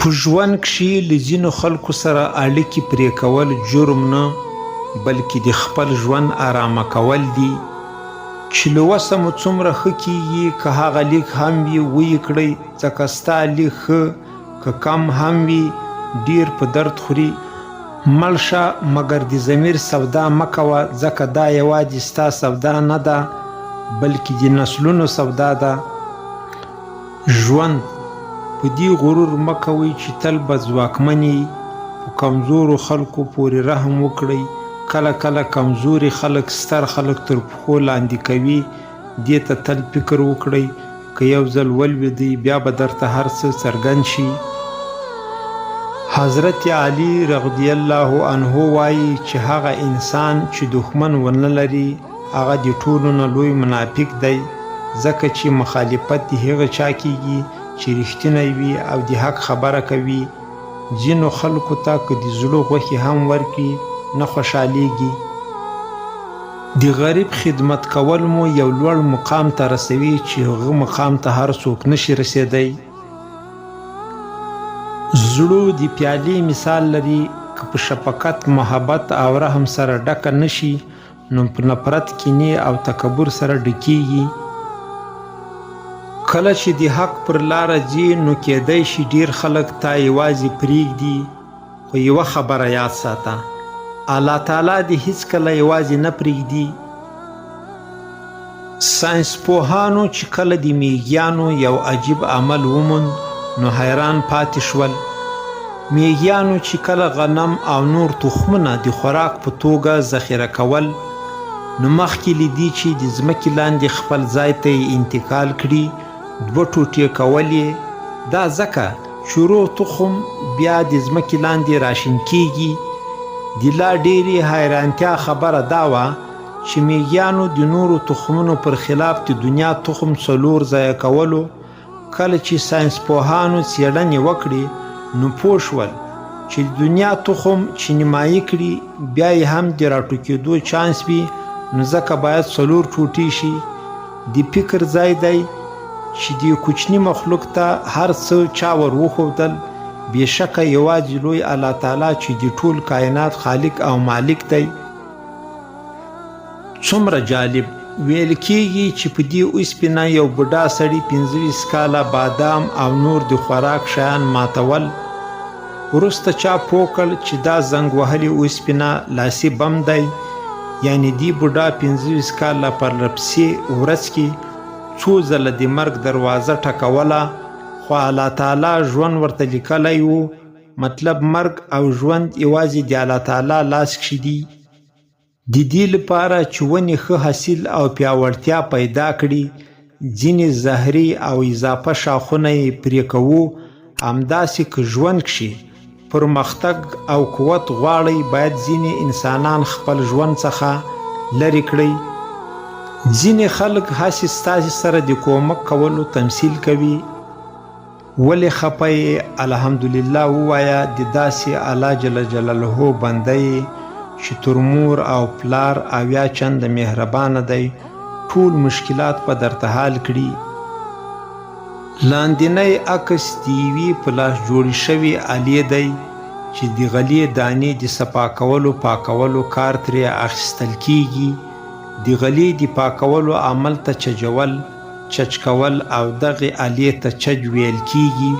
په ژوند کښې له ځینو خلکو سره اړیکې پرې کول جرم نه، بلکې د خپل ژوند ارامه کول دي. چې له وسه مو څومره ښه کېږي، که هغه لیک هم وي، ویې کړئ، ځکه ستا لیک ښه که کم هم وي، ډېر په درد خوري. مړ شه، مګر د ضمیر سودا مه کوه، ځکه دا یوازې ستا سودا نه ده، بلکې د نسلونو سودا ده. ژوند، په دې غرور مه کوئ چې تل به ځواکمن یئ، په کمزورو خلکو پورې رحم وکړئ، کله کله کمزوري خلک ستر خلک تر پښو لاندې کوي، دې ته تل فکر وکړئ، که یو ځل ولوېدئ بیا به درته هر څه څرګند شي. حضرت علي رضی الله عنه وايي چې هغه انسان چې دښمن ونه لري، هغه د ټولو نه لوی منافق دی، ځکه چې مخالفت د هغه چا کیږي چې رښتینی وي او د حق خبره کوي. ځینو خلکو ته که د زړه غوښې هم ورکړي نه خوشحالیږي. د غریب خدمت کول مو یو لوړ مقام ته رسوي چې هغه مقام ته هر څوک نشي رسیدی. زړه د پیالې مثال لري، که په شفقت، محبت او رحم سره ډکه نشي نو په نفرت، کینې او تکبر سره ډکیږي. کله چې د حق پر لاره ځې نو کیدای شي ډیر خلک تا یوازې پریږدي، خو یوه خبره یاد ساته، الله تعالی دې هیڅکله یوازې نه پریږدي. ساینس پوهانو چې کله د میږیانو یو عجیب عمل وموند نو حیران پاتې شول. میږیانو چې کله غنم او نور تخمونه د خوراک په توګه ذخیره کول نو مخکې له دې چې د ځمکې لاندې خپل ځای ته یې انتقال کړي دوه ټوټې کول یې، دا ځکه چې روغ تخم بیا د ځمکې لاندې راشین کیږي. د لا ډېرې حیرانتیا خبره دا وه چې میږیانو د نورو تخمونو پر خلاف د دنیا تخم څلور ځایه کولو، کله چې ساینس پوهانو څیړنې وکړې نو پوه شول چې د دنیا تخم چې نیمایي کړي بیا یې هم د راټوکېدو چانس وي، نو ځکه باید څلور ټوټې شي. د فکر ځای دی چې دې کوچني مخلوق ته هر څه چا ور وښودل، بېشکه یوازې لوی الله تعالی چې د ټول کاینات خالق او مالک دی. څومره جالب! ویل کیږي چې په دې اوسپنه یو بوډا سړي 25 کاله بادام او نور د خوراک شیان ماتول. وروسته چا پوه کړ چې دا زنګ وهلې اوسپنه لاسي بم دی، یعنې دې بوډا 25 کاله پرلپسې ورځ کې څو ځله د مرګ دروازه ټکوله، خو الله تعالی ژوند ورته لیکلی و، مطلب مرګ او ژوند یوازې د الله تعالی لاس کښې دي. د دې لپاره چې ونې ښه حاصل او پیاوړتیا پیدا کړي، ځینې زهري او اضافه ښاخونه یې پرې کوو، همداسې که ژوند کښې پرمختګ او قوت غواړئ باید ځینې انسانان خپل ژوند څخه لرې کړئ. ځینې خلک هسې ستاسې سره د کومک کولو تمثیل کوي. ولې خپه یې الحمدلله ووایه د داسې الله جل جلاله بنده یې چې تر مور او پلار 70 چنده مهربانه دی ټول مشکلات به درته حل کړي. لاندینی عکس د یوې په لاس جوړې شوې الې دی چې د غلې دانې د صفا کولو پاکولو کار ترې اخیستل کیږي. د غلې د پاکولو عمل ته چجول، چج کول او دغې الې ته چج ویل کیږي.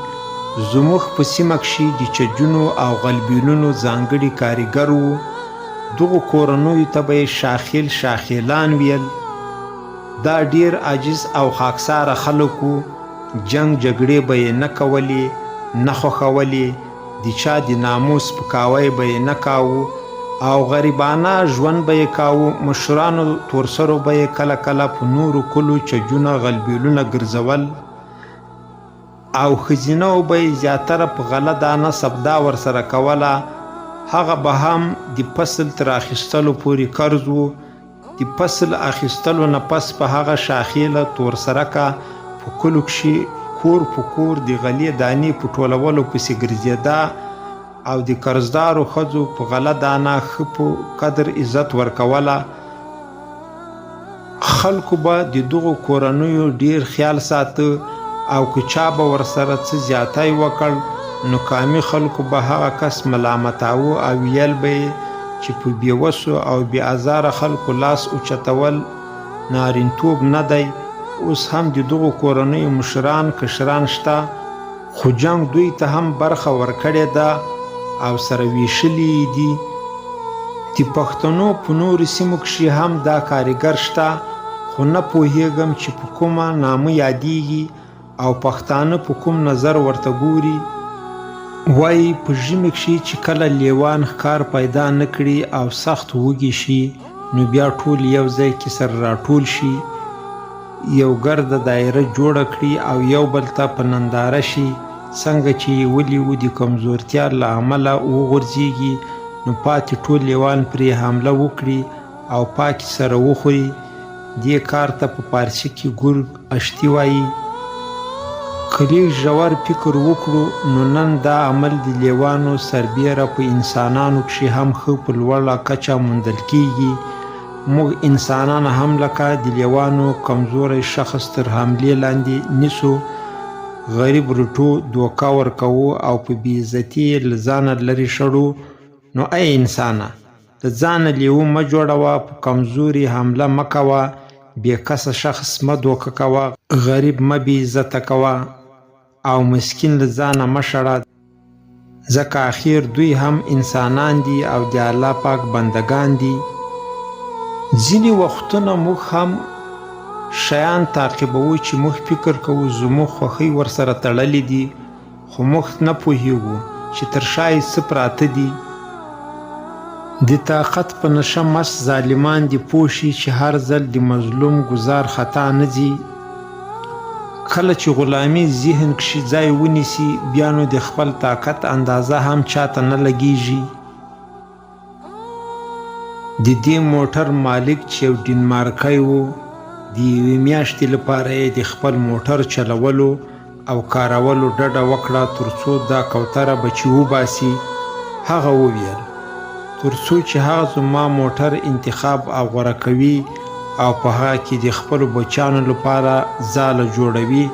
زموږ په سیمه کښې د چجونو او غلبیلونو ځانګړي کاریګر وو. دغو کورنیو ته به یې شاخیل شاخیلان ویل. دا ډیر عاجز او خاکساره خلک وو. جنګ جګړې به یې نه کولې، نه خوښولې. د چا د ناموس سپکاوی به یې نه کاوه او غریبانه ژوند به یې کاوه. مشرانو تورسرو به یې کله کله په نورو کلو چجونه غلبیلونه ګرځول او ښځینهو به یې زیاتره په غله دانه سودا ورسره کوله. هغه به هم د فصل تر اخیستلو پورې قرض و. د فصل اخیستلو نه پس په هغه شاخېله تورسرکه په کلو کښې کور په کور د غلې دانې په ټولولو پسې ګرځېده او د قرضدارو ښځو په غله دانه ښه په قدر عزت ورکوله. خلکو به د دغو کورنیو ډېر خیال ساته او که چا به ورسره څه زیاتی وکړ نو قامي خلکو به هغه کس ملامتاوه او ویل به یې چې په بې وسو او بې ازاره خلکو لاس اوچتول نارینتوب نه دی. اوس هم د دغو کورنیو مشران کشران شته، خو جنګ دوی ته هم برخه ورکړې ده او سره ویشلي یې دي. د پښتنو په نورو سیمو کښې هم دا کاریګر شته، خو نه پوهیږم چې په کومه نامه یادیږي او پښتانه په کوم نظر ورته ګوري. وایي په ژمي کښې چې کله لیوان ښکار پیدا نه کړي او سخت وږي شي نو بیا ټول یو ځای کې سره راټول شي، یو ګرده دایره جوړه کړي او یو بل ته په ننداره شي، څنګه چې یې ولیو د کمزورتیا له امله وغورځیږي نو پاتې ټول لیوان پرې حمله وکړي او پاکې سره وخوري. دې کار ته په پارسي کې ګرګ اشتي وايي. که لږ ژور فکر وکړو نو نن دا عمل د لېوانو سربېره په انسانانو کښې هم ښه په لوړه کچه موندل کېږي. موږ انسانان هم لکه د لېوانو کمزوری شخص تر حملې لاندې نیسو، غریب رټو، دوکه ورکوو او په بې عزتي یې له ځانه لرې شړو. نو ای انسانه! له ځانه لیوه مه جوړوه، په کمزوري حمله مه کوه، بې کسه شخص مه دوکه کوه، غریب مه بې عزته کوه او مسکین له ځانه مه شړه، ځکه اخیر دوی هم انسانان دي او د الله پاک بندګان دي. ځینې وختونه موږ هم شیان تعقیبوو چې موږ فکر کوو زموږ خوښۍ ورسره تړلې دي، خو موږ نه پوهېږو چې تر شا یې څه پراته دي. د طاقت په نشه مست ظالمان دې پوه شي چې هر ځل د مظلوم ګوزار خطا نه ځي. کله چې غلامي ذهن کښې ځای ونیسي بیا نو د خپل طاقت اندازه هم چاته نه لګېږي. د دې موټر مالک چې یو ډنمارکی و، د یوې میاشتې لپاره یې د خپل موټر چلولو او کارولو ډډه وکړه تر څو دا کوتره بچي وباسي. هغه وویل، تر څو چې هغه زما موټر انتخاب او غوره کوي او په هغه کې د خپلو بچیانو لپاره ځاله جوړوي،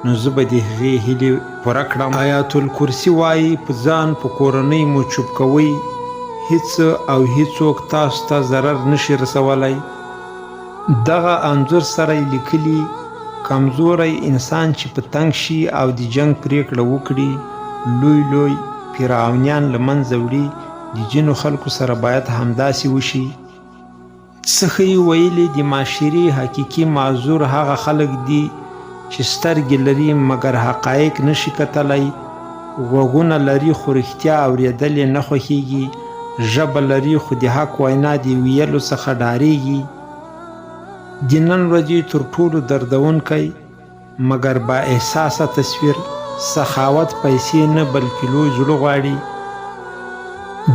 نو زه به د هغې هیلې پوره کړم. آیات الکرسي وايي، په ځان په کورنۍ مو چوپ کوئ، هیڅ او هیڅوک تاسو ته ضرر نشي رسولی. دغه انځور سره یې لیکلي، کمزوری انسان چې په تنګ شي او د جنګ پرېکړه وکړي، لوی لوی فرعونیان له منځه وړي، د ځینو خلکو سره باید همداسې وشي. څه ښه یې ویلي، د معاشرې حقیقي معذور هغه خلک دي چې سترګې لري مګر حقایق نه شي کتلی، غوږونه لري خو رښتیا اورېدل یې نه خوښېږي، ژبه لري خو د حق وینا د ویلو څخه ډارېږي. د نن ورځې تر ټولو دردونکی مګر با احساسه تصویر، سخاوت پیسې نه بلکې لوی زړه غواړي.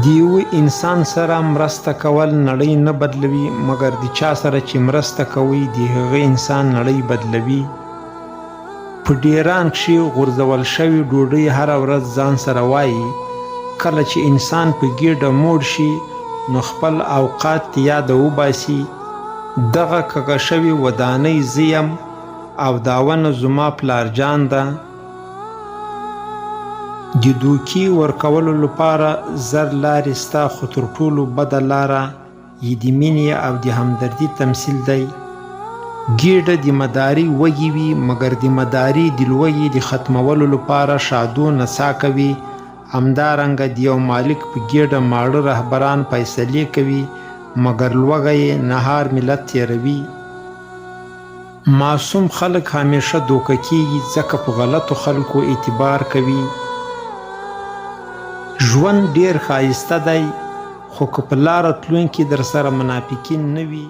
د یوه انسان سره مرسته کول نړۍ نه بدلوي، مګر د چا سره چې مرسته کوئ د هغه انسان نړۍ بدلوي. په ډیران کښې غورځول شوې ډوډۍ هره ورځ ځان سره وايي، کله چې انسان په ګیډه موړ شي نو خپل اوقات د یاده وباسي، دغه کږه شوې ودانۍ زه یم او دا ونه زما پلار جان ده. د دوکې ورکولو لپاره زر لارې سته خو تر ټولو بده لاره یې د مینې او د همدردي تمثیل دی. ګیډه د مداري وږې وي مګر د مداري د لوږې د ختمولو لپاره ښادو نڅا کوي، همدارنګه د یو مالک په ګیډه ماړه رهبران فیصلې کوي مګر لوږه یې نهار ملت تیروي. معصوم خلک همیشه دوکه کیږي ځکه په غلطو خلکو اعتبار کوي. ژوند ډیر ښایسته دی خو که په لاره تلونکي درسره منافقین نه وي.